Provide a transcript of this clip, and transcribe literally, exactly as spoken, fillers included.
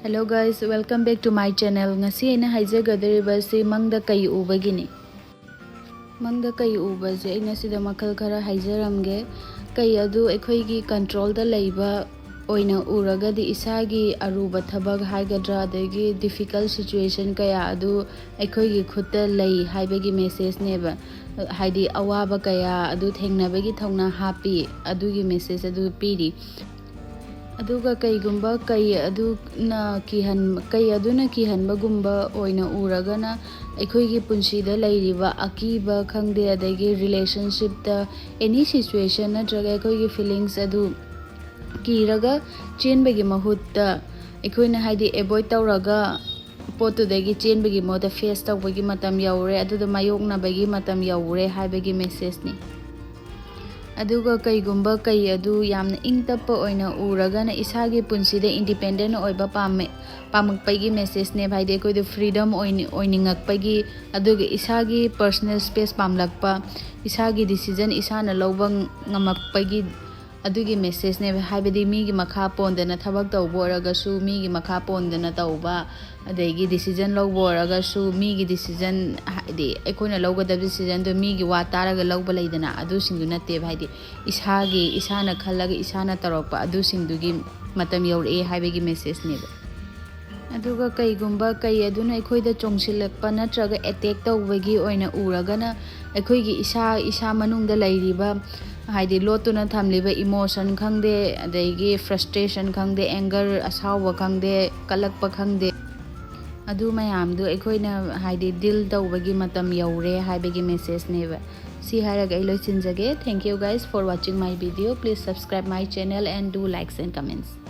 Hello guys, welcome back to my channel. ꯉꯁꯤ ꯑꯩꯅ ꯍꯥꯏꯖꯒꯗꯧꯔꯤꯕ ꯑꯁꯤ ꯃꯪꯗ ꯀꯩ ꯎꯕꯒꯤꯅꯤ꯫ ꯃꯪꯗ ꯀꯩ ꯎꯕꯁꯦ ꯑꯩ ꯉꯁꯤꯗ ꯃꯈꯜ ꯈꯔ ꯍꯥꯏꯖꯔꯝꯒꯦ꯫ ꯀꯩ ꯑꯗꯨ ꯑꯩꯈꯣꯏꯒꯤ ꯀꯟꯇ꯭ꯔꯣꯜꯗ ꯂꯩꯕ ꯑꯣꯏꯅ ꯎꯔꯒꯗꯤ ꯏꯁꯥꯒꯤ ꯑꯔꯨꯕ ꯊꯕꯛ ꯍꯥꯏꯒꯗ꯭ꯔꯥ, ꯑꯗꯒꯤ difficult situation ꯀꯌꯥ ꯑꯗꯨ ꯑꯩꯈꯣꯏꯒꯤ ꯈꯨꯠꯇ ꯂꯩ ꯍꯥꯏꯕꯒꯤ ꯃꯦꯁꯦꯖꯅꯦꯕ꯫ ꯍꯥꯏꯗꯤ ꯑꯋꯥꯕ ꯀꯌꯥ ꯑꯗꯨ ꯊꯦꯡꯅꯕꯒꯤ ꯊꯧꯅꯥ ꯍꯥꯞꯄꯤ, ꯑꯗꯨꯒꯤ ꯃꯦꯁꯦꯖ ꯑꯗꯨ ꯄꯤꯔꯤ꯫ ꯑꯗꯨꯒ ꯀꯩꯒꯨꯝꯕ ꯀꯩ ꯑꯗꯨꯅ ꯀꯤꯍꯟ-, ꯀꯩ ꯑꯗꯨꯅ ꯀꯤꯍꯟꯕꯒꯨꯝꯕ ꯑꯣꯏꯅ ꯎꯔꯒꯅ, ꯑꯩꯈꯣꯏꯒꯤ ꯄꯨꯟꯁꯤꯗ ꯂꯩꯔꯤꯕ ꯑꯀꯤꯕ ꯈꯪꯗꯦ, ꯑꯗꯒꯤ relationshipꯇ any situation ꯅꯠꯇ꯭ꯔꯒ ꯑꯩꯈꯣꯏꯒꯤ feelings ꯑꯗꯨ ꯀꯤꯔꯒ ꯆꯦꯟꯕꯒꯤ ꯃꯍꯨꯠꯇ ꯑꯩꯈꯣꯏꯅ ꯍꯥꯏꯗꯤ avoid ꯇꯧꯔꯒ ꯄꯣꯠꯇꯨꯗꯒꯤ ꯆꯦꯟꯕꯒꯤ ꯃꯍꯨꯠꯇ face ꯇꯧꯕꯒꯤ ꯃꯇꯝ ꯌꯧꯔꯦ, ꯑꯗꯨꯗ ꯃꯥꯌꯣꯛꯅꯕꯒꯤ ꯃꯇꯝ ꯌꯧꯔꯦ ꯍꯥꯏꯕꯒꯤ ꯃꯦꯁꯦꯖꯅꯤ꯫ ꯑꯗꯨꯒ ꯀꯩꯒꯨꯝꯕ ꯀꯩ ꯑꯗꯨ ꯌꯥꯝꯅ ꯏꯪ ꯇꯞꯄ ꯑꯣꯏꯅ ꯎꯔꯒꯅ ꯏꯁꯥꯒꯤ ꯄꯨꯟꯁꯤꯗ independent ꯑꯣꯏꯕ ꯄꯥꯝꯃꯦ, ꯄꯥꯝꯃꯛꯄꯒꯤ ꯃꯦꯁꯦꯖꯅꯦꯕ꯫ ꯍꯥꯏꯗꯤ ꯑꯩꯈꯣꯏꯗ freedom ꯑꯣꯏꯅꯤ-, ꯑꯣꯏꯅꯤꯡꯉꯛꯄꯒꯤ, ꯑꯗꯨꯒ ꯏꯁꯥꯒꯤ personal space ꯄꯥꯝꯂꯛꯄ, ꯏꯁꯥꯒꯤ decision ꯏꯁꯥꯅ ꯂꯧꯕ ꯉꯝꯃꯛꯄꯒꯤ ꯑꯗꯨꯒꯤ ꯃꯦꯁꯦꯖꯅꯦꯕ꯫ ꯍꯥꯏꯕꯗꯤ ꯃꯤꯒꯤ ꯃꯈꯥ ꯄꯣꯟꯗꯅ ꯊꯕꯛ ꯇꯧꯕ ꯑꯣꯏꯔꯒꯁꯨ, ꯃꯤꯒꯤ ꯃꯈꯥ ꯄꯣꯟꯗꯅ ꯇꯧꯕ, ꯑꯗꯒꯤ decision ꯂꯧꯕ ꯑꯣꯏꯔꯒꯁꯨ, ꯃꯤꯒꯤ decision, ꯍꯥꯏꯗꯤ ꯑꯩꯈꯣꯏꯅ ꯂꯧꯒꯗꯕ decisionꯗꯣ ꯃꯤꯒꯤ ꯋꯥ ꯇꯥꯔꯒ ꯂꯧꯕ ꯂꯩꯗꯅ, ꯑꯗꯨꯁꯤꯡꯗꯨ ꯅꯠꯇꯦꯕ꯫ ꯍꯥꯏꯗꯤ ꯏꯁꯥꯒꯤ, ꯏꯁꯥꯅ ꯈꯜꯂꯒ ꯏꯁꯥꯅ ꯇꯧꯔꯛꯄ ꯑꯗꯨꯁꯤꯡꯗꯨꯒꯤ ꯃꯇꯝ ꯌꯧꯔꯛꯑꯦ ꯍꯥꯏꯕꯒꯤ ꯃꯦꯁꯦꯖꯅꯦꯕ꯫ ꯑꯗꯨꯒ ꯀꯩꯒꯨꯝꯕ ꯀꯩ ꯑꯗꯨꯅ ꯑꯩꯈꯣꯏꯗ ꯆꯣꯡꯁꯤꯜꯂꯛꯄ ꯅꯠꯇ꯭ꯔꯒ attack ꯇꯧꯕꯒꯤ ꯑꯣꯏꯅ ꯎꯔꯒꯅ, ꯑꯩꯈꯣꯏꯒꯤ ꯏꯁꯥ, ꯏꯁꯥ ꯃꯅꯨꯡꯗ ꯂꯩꯔꯤꯕ, ꯍꯥꯏꯗꯤ ꯂꯣꯠꯇꯨꯅ ꯊꯝꯂꯤꯕ emotion ꯈꯪꯗꯦ, ꯑꯗꯒꯤ frustration ꯈꯪꯗꯦ, anger, ꯑꯁꯥꯎꯕ ꯈꯪꯗꯦ, ꯀꯜꯂꯛꯄ ꯈꯪꯗꯦ, ꯑꯗꯨ ꯃꯌꯥꯝꯗꯨ ꯑꯩꯈꯣꯏꯅ ꯍꯥꯏꯗꯤ deal ꯇꯧꯕꯒꯤ ꯃꯇꯝ ꯌꯧꯔꯦ ꯍꯥꯏꯕꯒꯤ ꯃꯦꯁꯦꯖꯅꯦꯕ꯫ ꯁꯤ ꯍꯥꯏꯔꯒ ꯑꯩ ꯂꯣꯏꯁꯤꯟꯖꯒꯦ꯫ Thank you guys for watching my video. Please subscribe my channel and do likes and comments.